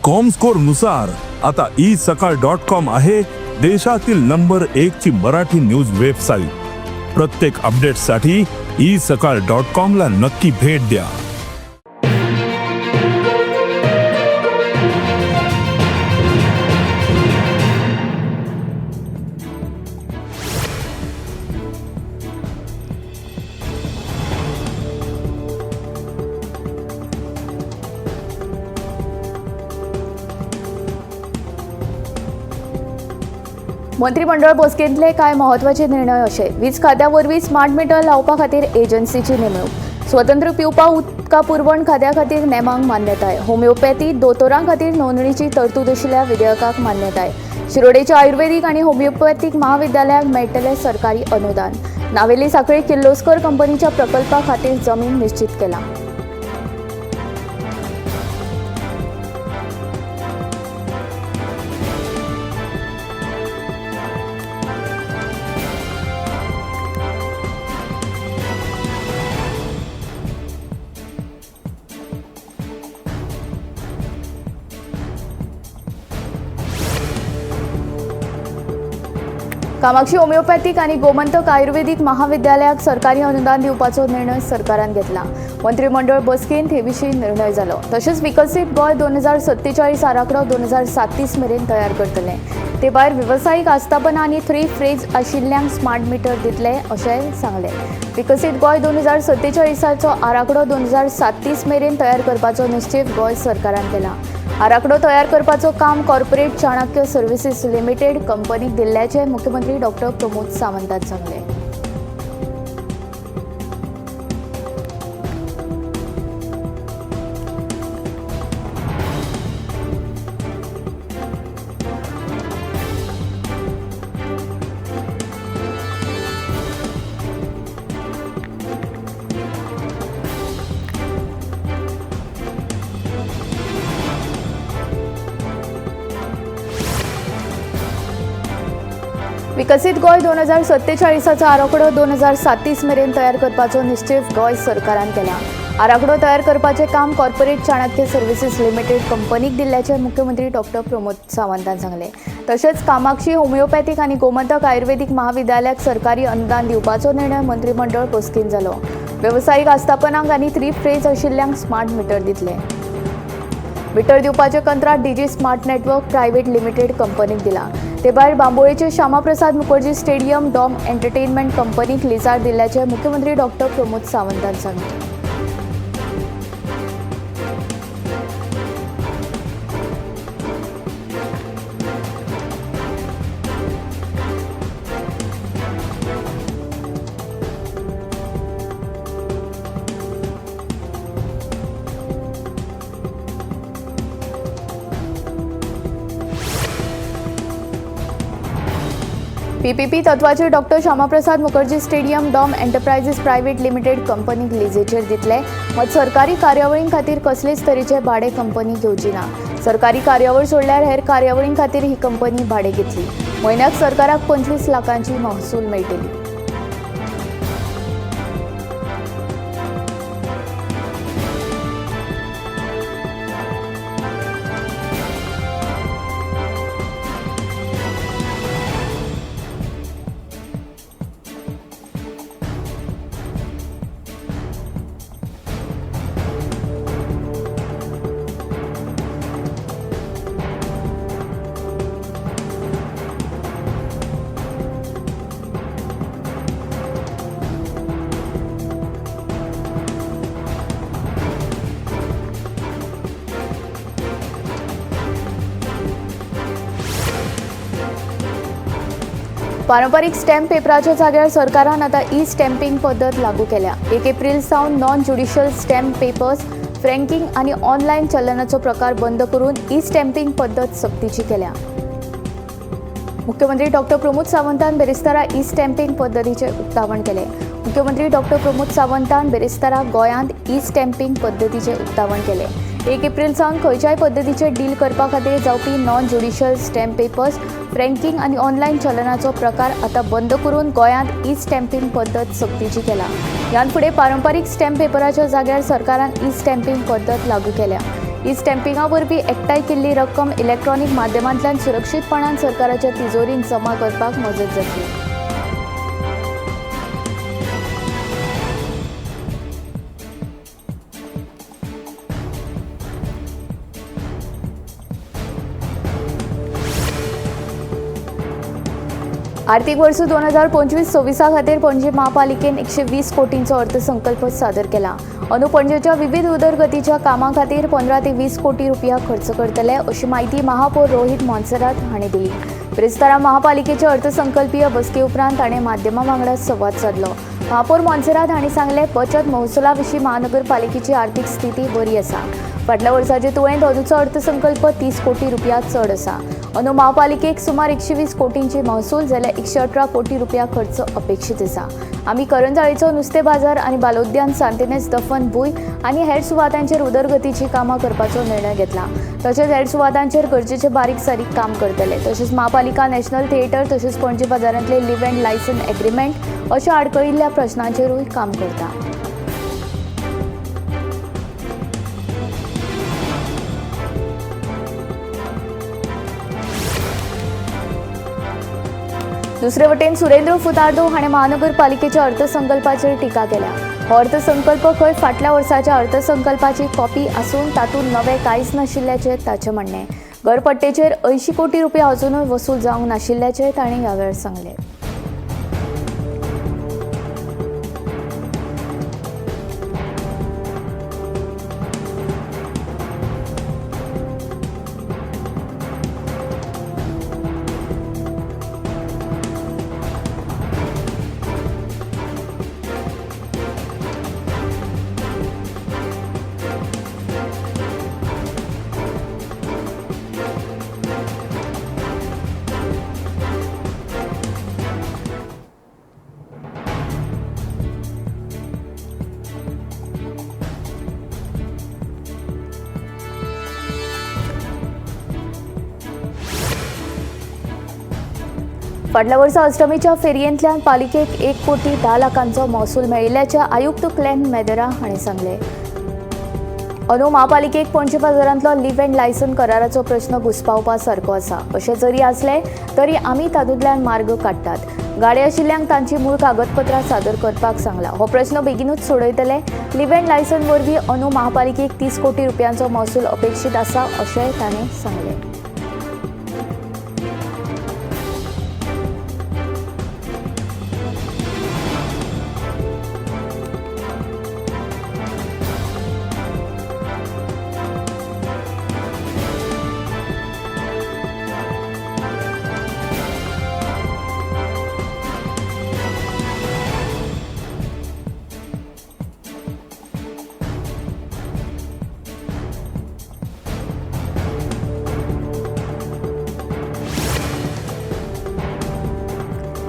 Comscore नुसार आता E सकाळ डॉट कॉम आहे देशातील नंबर 1 ची मराठी न्यूज वेबसाईट. प्रत्येक अपडेटसाठी ई सकाळ डॉट कॉम ला नक्की भेट द्या. मंत्रिमंडळ बसकेंतले कांय म्हत्वाचे निर्णय अशे: वीज खात्या वरवीं स्मार्ट मिटर लावपा खातीर एजन्सीची नेमणूक, स्वतंत्र पिवपा उदका पुरवण खात्या खातीर नेमांक मान्यताय, होमिओपॅथी दोतोरां खातीर नोंदणीची तरतूद आशिल्ल्या विधेयकाक मान्यताय, शिरोडेच्या आयुर्वेदीक आनी होमिओपॅथीक महाविद्यालयाक मेळटलें सरकारी अनुदान, नावेली सांखळी किर्लोस्कर कंपनीच्या प्रकल्पा खातीर जमीन निश्चित केला. कामाक्षी होमिओपॅथीक आनी गोमंतक आयुर्वेदीक महाविद्यालयाक सरकारी अनुदान दिवपाचो निर्णय सरकारान घेतला. मंत्रिमंडळ बसकेंत हे विशीं निर्णय जालो. तशेंच विकसीत गोंय 2047 आराखडो 2037 मेरेन तयार करतले. ते भायर वेवसायीक आस्थापनां आनी 3 फ्रेज आशिल्ल्यांक स्मार्ट मिटर दितले अशेंय सांगलें. विकसीत गोंय 2047 आराखडो 2037 मेरेन तयार करपाचो निश्चेव गोंय सरकारान केला. आराखडो तयार करपाचो काम कॉर्पोरेट चाणक्य सर्व्हिसेस लिमिटेड कंपनीक दिल्ल्याचें मुख्यमंत्री डॉक्टर प्रमोद सावंतान सांगलें. विकसीत गोंय 2047 आराखडो 2037 मेरेन तयार करपाचो निश्चेव गोंय सरकारान केला. आराखडो तयार करपाचें काम कॉर्पोरेट चाणक्य सर्व्हिसेस लिमिटेड कंपनीक दिल्ल्याचें मुख्यमंत्री डॉक्टर प्रमोद सावंतान सांगलें. तशेंच कामाक्षी होमिओपॅथीक आनी गोमंतक आयुर्वेदीक महाविद्यालयाक सरकारी अनुदान दिवपाचो निर्णय मंत्रिमंडळ बसकेंत जालो. वेवसायीक आस्थापनांक आनी 3 फ्रेज आशिल्ल्यांक स्मार्ट मिटर दितले. मिटर दिवपाचें कंत्राट DG smart network private limited कंपनीक दिला. ते भायर बांबोळेचे Shyamaprasad Mukherjee stadium Dom entertainment कंपनीक लिजार दिल्ल्याचें मुख्यमंत्री डॉक्टर प्रमोद सावंतान सांगलें. पीपीपी तत्वाचेर doctor Shyamaprasad Mukherjee stadium Dom enterprises private limited कंपनीक लिजेचेर दितले. मात सरकारी कार्यावळीं खातीर कसलेच तरेचे भाडें कंपनी घेवची ना. सरकारी कार्यावळ सोडल्यार हेर कार्यावळीं खातीर ही कंपनी भाडें घेतली. म्हयन्याक सरकाराक 25 लाखांची महसूल मेळटली. पारंपरीक स्टॅम्प पेपराच्या जाग्यार सरकारान आतां ई स्टॅम्पिंग पद्दत लागू केल्या. 1 एप्रील सावन non judicial stamp papers franking आनी ऑनलायन चलनाचो प्रकार बंद करून ई स्टॅम्पिंग पद्दत सक्तीची केल्या. मुख्यमंत्री डॉक्टर प्रमोद सावंतान बेरेस्तारा ई स्टॅम्पिंग पद्दतीचें उक्तावण केलें. मुख्यमंत्री डॉक्टर प्रमोद सावंतान बेरेस्तारा गोंयांत ई स्टॅम्पिंग पद्दतीचें उक्तावण केलें. 1 एप्रील सावन खंयच्याय पद्दतीचेर डील करपा खातीर जावपी non judicial stamp papers franking आनी ऑनलायन चलनाचो प्रकार आतां बंद करून गोंयांत ई स्टॅम्पिंग पद्दत सक्तीची केला. ह्यान फुडें पारंपरीक स्टॅम्प पेपराच्या जाग्यार सरकारान ई स्टॅम्पिंग पद्दत लागू केल्या. ई स्टॅम्पिंगा वरवीं एकठांय केल्ली रक्कम इलेक्ट्रॉनिक माध्यमांतल्यान सुरक्षीतपणान सरकाराच्या तिजोरींत जमा करपाक मजत जातली. आर्थिक वर्स 2025-26 खातीर पणजी महापालिकेन 120 कोटींचो अर्थसंकल्प सादर केला. अंदू पणजेच्या विविध उदरगतीच्या कामां खातीर 15 ते 20 कोटी रुपया खर्च करतले अशी म्हायती महापौर रोहित मोन्सेरात हांणी दिली. बिरेस्तारा महापालिकेच्या अर्थसंकल्पीय बसके उपरांत ताणें माध्यमां वांगडा संवाद सादलो. महापौर मोन्सेरात हांणी सांगलें, बचत महसुला विशीं महानगरपालिकेची आर्थिक स्थिती बरी आसा. फाटल्या वर्साचे तुळेंत अंदूचो अर्थसंकल्प 30 कोटी रुपया चड आसा. अंदू महापालिकेक सुमार 120 कोटींची महसूल जाल्यार 118 कोटी रुपया खर्च अपेक्षीत आसा. आमी करंजाळीचो नुस्तें बाजार आनी बालोद्यान, सांतिनेज दफन भूंय आनी हेर सुवातांचेर उदरगतीची कामां करपाचो निर्णय घेतला. तशेंच हेर सुवातांचेर गरजेचे बारीक सारीक काम करतले. तशेंच महापालिका नॅशनल थिएटर तशेंच पणजे बाजारांतले लिव्ह अँड लायसन एग्रीमेंट अशा आडकळिल्ल्या प्रश्नांचेरूय काम करता. दुसरे वटेन सुरेंद्र फुतार्दो हाणें महानगरपालिकेच्या अर्थसंकल्पाचेर टिका केल्या. हो अर्थसंकल्प खंय फाटल्या वर्साच्या अर्थसंकल्पाची कॉपी आसून तातूंत नवें कांयच नाशिल्ल्याचें ताचें म्हणणें. घरपट्टेचेर 80 कोटी रुपया अजुनूय वसूल जावंक नाशिल्ल्याचें ताणें ह्या वेळार सांगलें. फाटल्या वर्सा अष्टमीच्या फेरयेंतल्यान पालिकेक 1 कोटी 10 लाखांचो महसूल मेळिल्ल्याचें आयुक्त क्लेन मेदेरा हांणी सांगलें. अंदू महापालिकेक पणजे बाजारांतलो लिव्ह अँड लायसन कराराचो प्रश्न घुस्पावपा सारको आसा. अशें जरी आसलें तरी आमी तातूंतल्यान मार्ग काडटात. गाडी आशिल्ल्यांक तांची मूळ कागदपत्रां सादर करपाक सांगला. हो प्रश्न बेगिनूच सोडयतले. लिव्ह अँड लायसन वरवीं अंदू महापालिकेक 30 कोटी रुपयांचो महसूल अपेक्षीत आसा अशेंय ताणें सांगलें.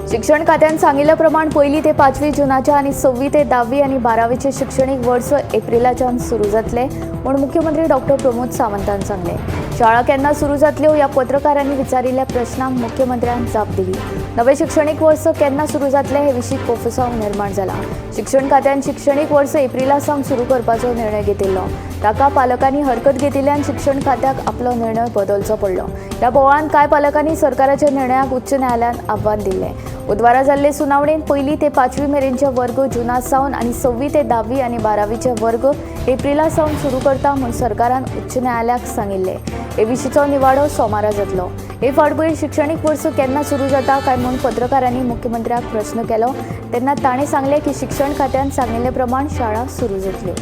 शिक्षण खात्यान सांगिल्ल्या प्रमाण 1 ते 5 जूनाच्या आनी 6वी ते 10वी आनी 12वीचे शिक्षणीक वर्स एप्रिलाच्यान सुरू जातले म्हूण मुख्यमंत्री डॉक्टर प्रमोद सावंतान सांगलें. शाळा केन्ना सुरू जातल्यो ह्या पत्रकारांनी विचारिल्ल्या प्रश्नांक मुख्यमंत्र्यान जाप दिली. नवें शिक्षणीक वर्स केन्ना सुरू जातलें हे विशीं कोफुसांव निर्माण जाला. शिक्षण खात्यान शिक्षणीक वर्स एप्रिला सावन सुरू करपाचो निर्णय घेतिल्लो. ताका पालकांनी हरकत घेतिल्ल्यान शिक्षण खात्याक आपलो निर्णय बदलचो पडलो. ह्या बोवाळांत कांय पालकांनी सरकाराच्या निर्णयाक उच्च न्यायालयान आव्हान दिल्लें. बुधवारा जाल्ले सुनावणेंत 1 ते 5वी मेरेनचे वर्ग जुना सावन आनी 6वी ते 10वी आनी 12वीचे वर्ग एप्रिला सावन सुरू करता म्हूण सरकारान उच्च न्यायालयाक सांगिल्लें. हे विशींचो निवाडो सोमारा जातलो. हे फाटभूंयेर शिक्षणीक वर्स केन्ना सुरू जाता काय म्हूण पत्रकारांनी मुख्यमंत्र्याक प्रश्न केलो तेन्ना ताणें सांगलें की शिक्षण खात्यान सांगिल्ले प्रमाण शाळा सुरू जातल्यो.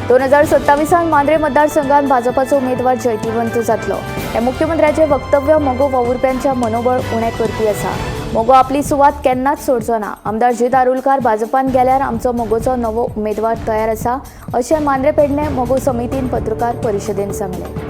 2027 मांद्रे मतदारसंघात भाजपाचो उमेदवार जैतिवंत जातलो हे मुख्यमंत्र्याचे वक्तव्य मगो वावुरप्यांच्या मनोबळ उणें करपी आसा. मगो आपली सुवात केन्नाच सोडचो ना. आमदार जीत आरोलकार भाजपान गेल्यार आमचो मगोचो नवो उमेदवार तयार आसा अशें मांद्रे पेडणे मगो समितीन पत्रकार परिशदेन सांगलें.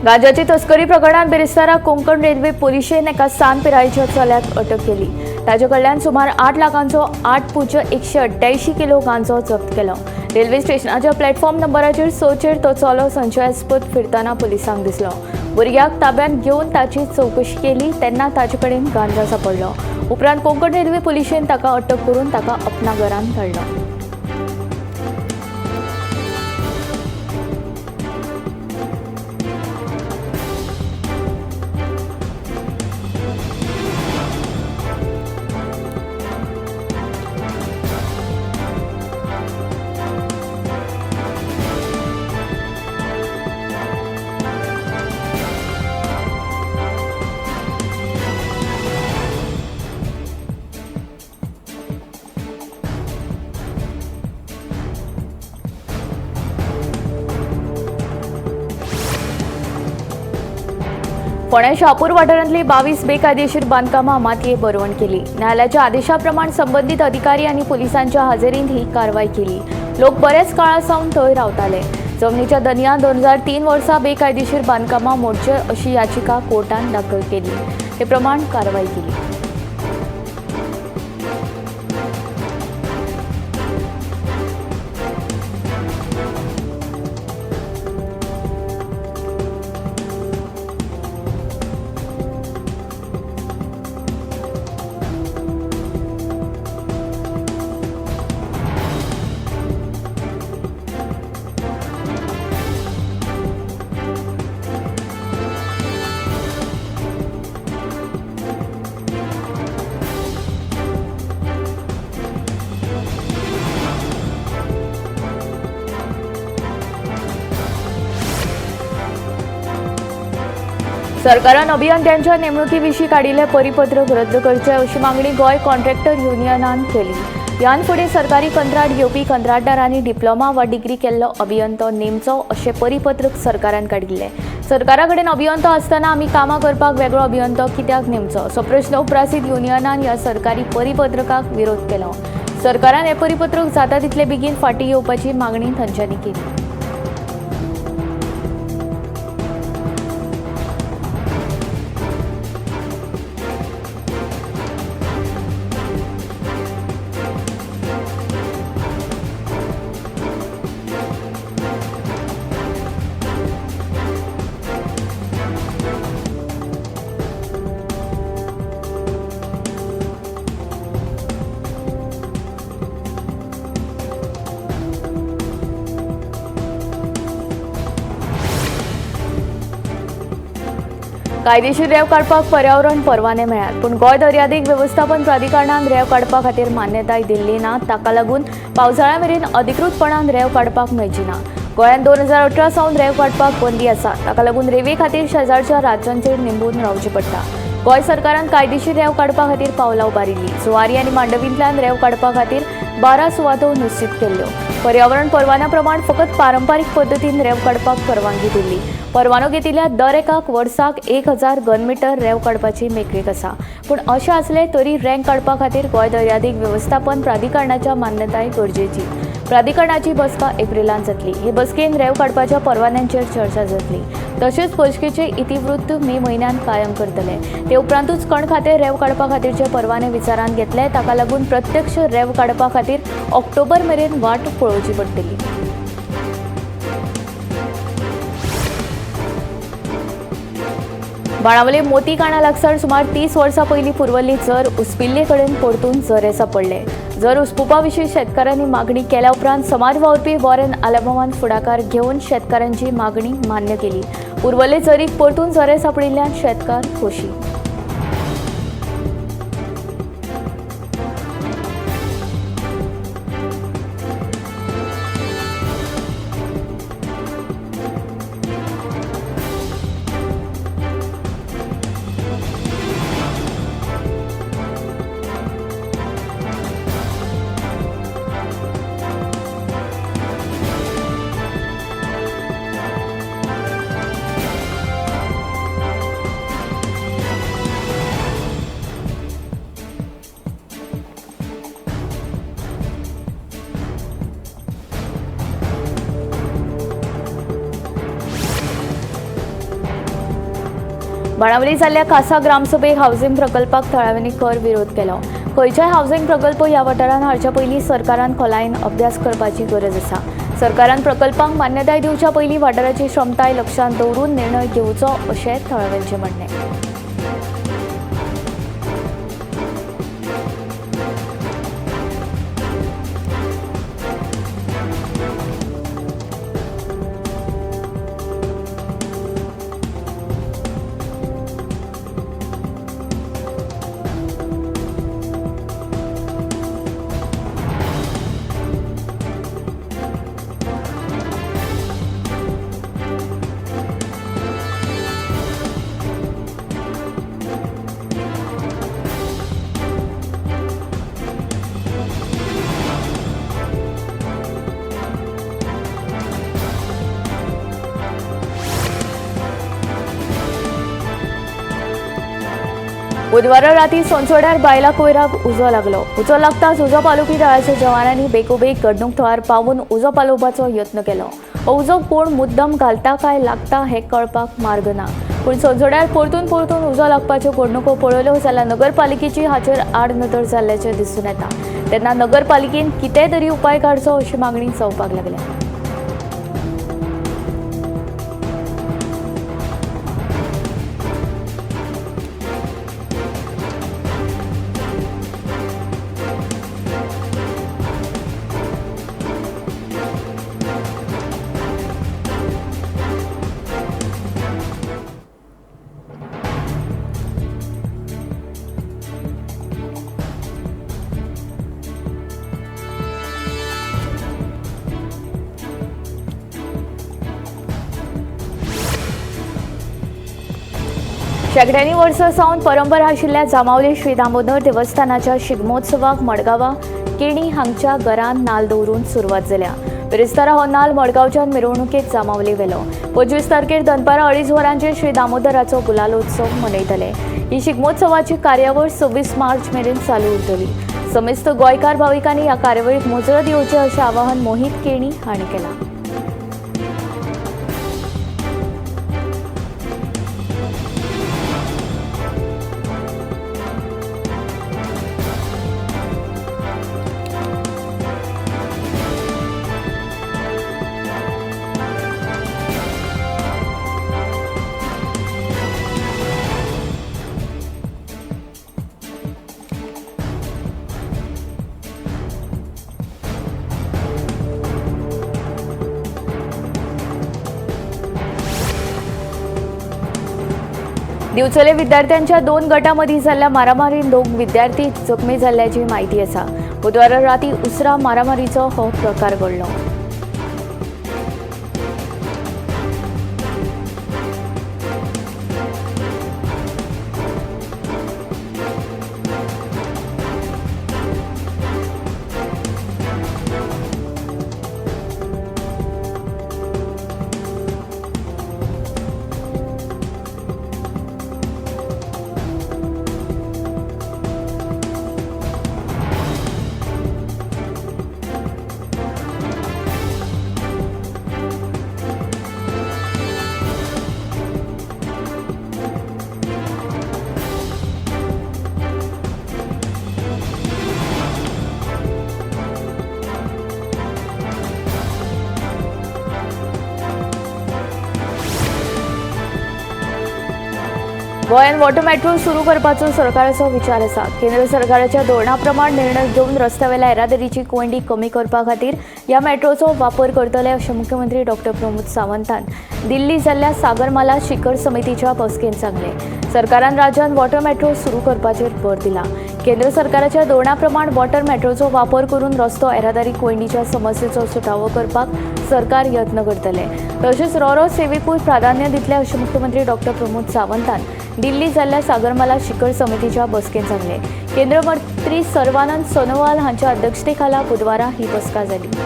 गांजाची तस्करी प्रकरणात बिरेस्तारा कोंकण रेल्वे पोलिशेन एका सान पिरायेच्या चल्याक अटक केली. ताचे कडल्यान सुमार 8 लाखांचो 8.188 किलो गांजो जप्त केलो. रेल्वे स्टेशनाच्या प्लॅटफॉर्म नंबराचेर 6 चेर तो चलो संशयास्पद फिरतना पुलिसांक दिसलो. भुरग्याक ताब्यांत घेवन ताची चवकशी केली तेन्ना ताचे कडेन गांजा सापडलो. उपरांत कोंकण रेल्वे पोलिशेन ताका अटक करून ताका अपना घरांत धाडलो. फोंड्या शापूर वाठारांतली 22 बेकायदेशीर बांदकामां मातये बरवण केली. न्यायालयाच्या आदेशाप्रमाण संबंदीत अधिकारी आनी पुलिसांच्या हाजेरींत ही कारवाय केली. लोक बरेच काळा सावन थंय रावताले. जमनीच्या दनयान 2003 वर्सा बेकायदेशीर बांदकामां मोडचे अशी याचिका कोर्टान दाखल केली. ते प्रमाण कारवाय केली. सरकारान अभियंत्यांच्या नेमणुकीविशीं काडिल्लें परिपत्रक रद्द करचें अशी मागणी गोंय कॉन्ट्रॅक्टर युनियनान केली. ह्यान फुडें सरकारी कंत्राट घेवपी कंत्राटदारांनी डिप्लोमा वा डिग्री केल्लो अभियंतो नेमचो अशें परिपत्रक सरकारान काडिल्लें. सरकारा कडेन अभियंतो आसतना आमी कामां करपाक वेगळो अभियंतो कित्याक नेमचो असो प्रस्न उप्रासीत युनियनान ह्या सरकारी परिपत्रकाक विरोध केलो. सरकारान हें परिपत्रक जाता तितले बेगीन फाटीं घेवपाची मागणी तांच्यांनी केली. कायदेशीर रेंव काडपाक पर्यावरण परवाने मेळ्ळ्यात, पूण गोंय दर्यादेग वेवस्थापन प्राधिकरणान रेंव काडपा खातीर मान्यताय दिल्ली ना. ताका लागून पावसाळ्या मेरेन अधिकृतपणान रेंव काडपाक मेळची ना. गोंयांत 2018 सावन रेंव काडपाक बंदी आसा. ताका लागून रेंवे खातीर शेजारच्या राज्यांचेर निंबून रावचें पडटा. गोंय सरकारान कायदेशीर रेंव काडपा खातीर पावलां उबारिल्लीं. जुवारी आनी मांडवींतल्यान रेंव काडपा खातीर 12 सुवातो निश्चीत केल्ल्यो. पर्यावरण परवान्या प्रमाण फकत पारंपारीक पद्दतीन रेंव काडपाक परवानगी दिल्ली. परवानो घेतिल्ल्या दर एकाक वर्साक 1000 घनमिटर रेंव काडपाची मेकळीक आसा. पूण अशें आसलें तरी रेंव काडपा खातीर गोंय दर्यादेग वेवस्थापन प्राधिकरणाच्या मान्यताय गरजेची. प्राधिकरणाची बसका एप्रिलांत जातली. हे बसकेन रेंव काडपाच्या परवान्यांचेर चर्चा जातली. तशेंच बसकेचे इतिवृत्त मे म्हयन्यांत कायम करतले. ते उपरांतूच खण खातें रेंव काडपा खातीरचे परवाने विचारांत घेतले. ताका लागून प्रत्यक्ष रेंव काडपा खातीर ऑक्टोबर मेरेन वाट पळोवची पडटली. बाणावले मोती काणा लागसार सुमार 30 वर्सां पयलीं पुर्वल्ली जर उसपिल्ले कडेन परतून झरे सापडले. जर उसपुपा विशीं शेतकारांनी मागणी केल्या उपरांत समाज वावुरपी वॉरेन आलमावान फुडाकार घेवन शेतकारांची मागणी मान्य केली. पुर्वल्ले झरीक परतून झरे सापडिल्ल्यान शेतकार खोशी. बाणावली जाल्ल्या कासा ग्रामसभेक हावसिंग प्रकल्पाक थळाव्यांनी खर विरोध केलो. खंयच्याय हावसिंग प्रकल्प ह्या वाठारांत हाडच्या पयलीं सरकारान खोलायेन अभ्यास करपाची गरज आसा. सरकारान प्रकल्पांक मान्यताय दिवच्या पयलीं वाठाराची क्षमताय लक्षांत दवरून निर्णय घेवचो अशें थळाव्यांचें म्हणणें. बुधवारा राती सोनसोड्यार बायला कोयराक उजो लागलो. उजो लागताच उजो पालोवपी दळाच्या जवानांनी बेगोबेग घडणूक थळार पावून उजो पालोवपाचो यत्न केलो. हो उजो कोण मुद्दम घालता काय लागता हें कळपाक मार्ग ना. पूण सोनसोड्यार परतून परतून उजो लागपाच्यो घडणुको पळयल्यो जाल्यार नगरपालिकेची हाचेर आडनदर जाल्ल्याचें दिसून येता. तेन्ना नगरपालिकेन कितें तरी उपाय काडचो अशी मागणी जावपाक लागल्या. शेंकड्यांनी वर्सां सावन परंपरा आशिल्ल्या जांबावले श्री दामोदर देवस्थानाच्या शिगमोत्सवाक मडगांवां केणी हांगच्या घरान नाल दवरून सुरवात जाल्या. बिरेस्तारा हो नाल मडगांवच्यान मिरवणुकेत जांबावले व्हेलो. 25 तारखेर दनपारां 2:30 वरांचेर श्री दामोदराचो गुलालोत्सव मनयतले. ही शिगमोत्सवाची कार्यावळ 26 मार्च मेरेन चालू उरतली. समेस्त गोंयकार भाविकांनी ह्या कार्यावळीक मुजरत येवचें अशें आवाहन मोहीत केणी हांणी केलां. दिवचले विद्यार्थ्यांच्या 2 गटांमदीं जाल्ल्या मारामारीन 2 विद्यार्थी जखमी जाल्ल्याची म्हायती आसा. बुधवारा राती उसरा मारामारीचो हो प्रकार घडलो. गोंयांत वॉटर मेट्रो सुरू करपाचो सरकाराचो विचार आसा. केंद्र सरकाराच्या धोरणा प्रमाण निर्णय घेवन रस्त्यावेल्या येरादारीची कोंयडी कमी करपा खातीर ह्या मेट्रोचो वापर करतले अशें मुख्यमंत्री डॉक्टर प्रमोद सावंतान दिल्ली जाल्ल्या सागरमाला शिखर समितीच्या बसकेंत सांगलें. सरकारान राज्यांत वॉटर मेट्रो सुरू करपाचेर भर दिला. केंद्र सरकाराच्या धोरणा प्रमाण वॉटर मेट्रोचो वापर करून रस्तो येरादारी कोंयडीच्या समस्येचो सुटावो करपाक सरकार यत्न करतले. तशेंच रोरो सेवेकूय प्राधान्य दितले अशें मुख्यमंत्री डॉक्टर प्रमोद सावंतान दिल्ली जाल्ल्या सागरमाला शिखर समितीच्या बसकेंत सांगलें. केंद्र मंत्री सर्वानंद सोनोवाल हांच्या अध्यक्षतेखाला बुधवारा ही बसका जाली.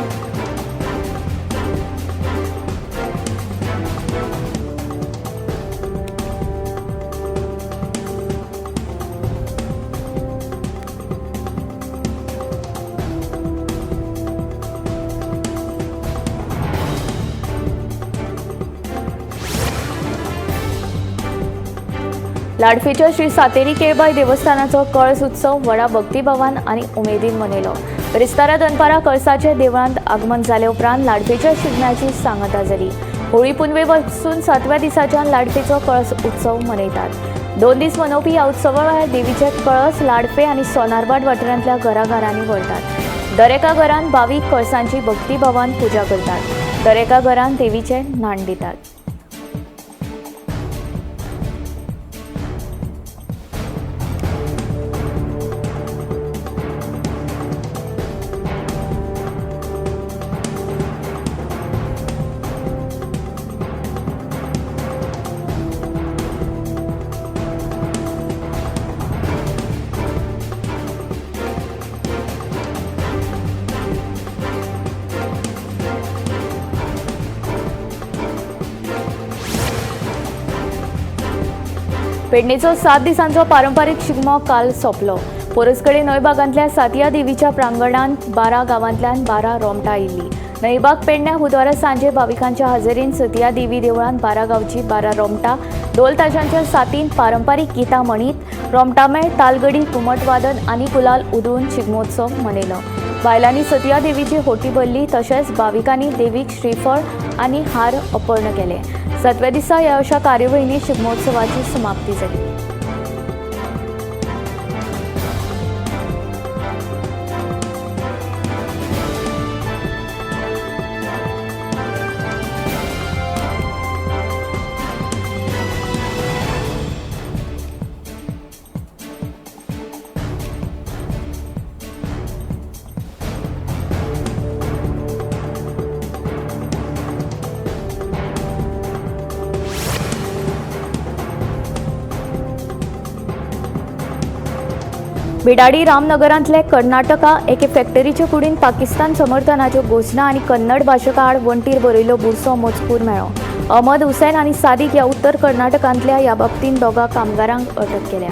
लाडफेच्या श्री सातेरी केळबाई देवस्थानाचो कळस उत्सव व्हडा भक्तिभावान आनी उमेदीन मनयलो. बिरेस्तारा दनपारा कळसाचे देवळांत आगमन जाले उपरांत लाडफेच्या शिगम्याची सांगता जाली. होळी पुनवे पासून सातव्या दिसाच्यान लाडफेचो कळस उत्सव मनयतात. 2 दीस मनोवपी ह्या उत्सवा वेळार देवीचे कळस लाडफे आनी सोनारवाड वाठारांतल्या घराघरांनी व्हरतात. दरेका घरांत भावीक कळसांची भक्तिभावान पुजा करतात. दरेका घरांत देवीचे न्हाण दितात. पेडणेचो 7 दिसांचो पारंपारीक शिगमो काल सोंपलो. पोरसकडे न्हंयबागांतल्या सातिया देवीच्या प्रांगणांत 12 गांवांतल्यान 12 रोमटां आयिल्लीं. न्हंयबाग पेडण्या बुधवारा सांजे भाविकांच्या हाजेरीन सतिया देवी देवळांत 12 गांवची 12 रोमटां ढोल ताशांच्या साथीन पारंपारीक गितां म्हणीत रोमटामेळ, तालगडी, घुमटवादन आनी गुलाल उधळून शिगमोत्सव मनयलो. बायलांनी सतिया देवीची होटी भरली, तशेंच भाविकांनी देवीक श्रीफळ आनी हार अर्पण केले. 7व्या दिसा ह्या अशा कार्यावळींनी शिगमोत्सवाची समाप्ती जाली. बिडाडी रामनगरांतले कर्नाटका एके फॅक्टरीचे कुडीन पाकिस्तान समर्थनाच्यो घोशणा आनी कन्नड भाशका आड वण्टीर बरयल्लो बुरसो मजकूर मेळ्ळो. अहमद हुसैन आनी सादिक ह्या उत्तर कर्नाटकांतल्या ह्या बाबतींत 2 कामगारांक अटक केल्या.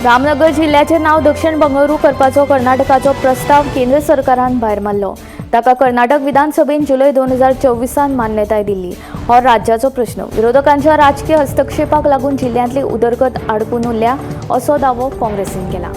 रामनगर जिल्ल्याचें नांव दक्षिण बंगळुरू करपाचो कर्नाटकाचो प्रस्ताव केंद्र सरकारान भायर मारलो. ताका कर्नाटक विधानसभेन जुलय 2024 मान्यताय दिल्ली. हो राज्याचो प्रश्न. विरोधकांच्या राजकीय हस्तक्षेपाक लागून जिल्ल्यांतली उदरगत आडकून उरल्या असो दावो काँग्रेसीन केला.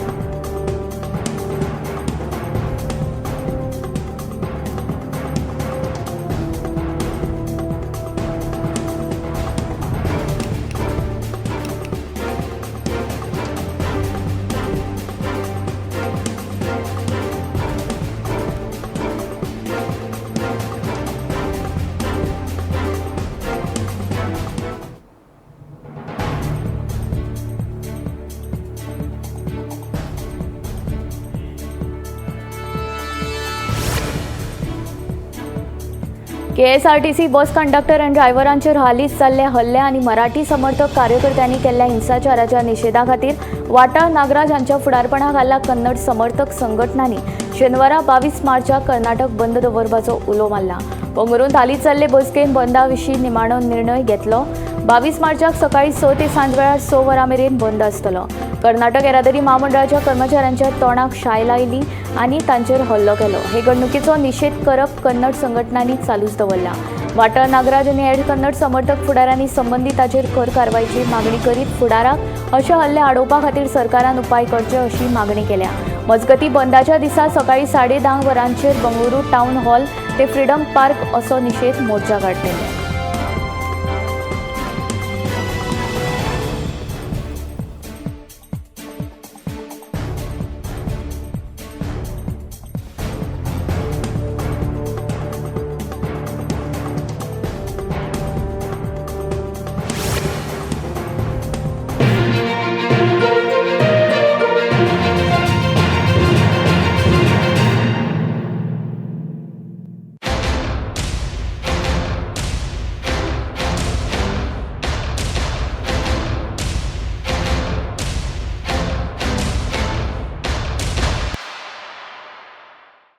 केएसआरटीसी बस कंडक्टर आनी ड्रायव्हरांचेर हालींच जाल्ले हल्ले आनी मराठी समर्थक कार्यकर्त्यांनी केल्ल्या हिंसाचाराच्या निशेधा खातीर वाटाळ नागराज हांच्या फुडारपणा खाला कन्नड समर्थक संघटनांनी शेनवारा 22 मार्चाक कर्नाटक बंद दवरपाचो उलो मारला. बंगळुरूंत हालींच जाल्ले बसकेन बंदा विशीं निमाणो निर्णय घेतलो. 22 मार्चाक सकाळीं 6 ते सांजवेळार 6 वरां मेरेन बंद आसतलो. कर्नाटक येरादारी म्हामंडळाच्या कर्मचाऱ्यांच्या तोंडाक शाय लायली आनी तांचेर हल्लो केलो. हे घडणुकीचो निशेध करप कन्नड संघटनांनी चालूच दवरला. वाटाळ नागराज आनी हेर कन्नड समर्थक फुडाऱ्यांनी संबंदिताचेर खर कारवायची मागणी करीत फुडाराक अशे हल्ले आडोवपा खातीर सरकारान उपाय करचे अशी मागणी केल्या. मजगती बंदाच्या दिसा सकाळीं 10:30 वरांचेर बंगळुरू टावन हॉल ते फ्रीडम पार्क असो निशेध मोर्चा काडटले.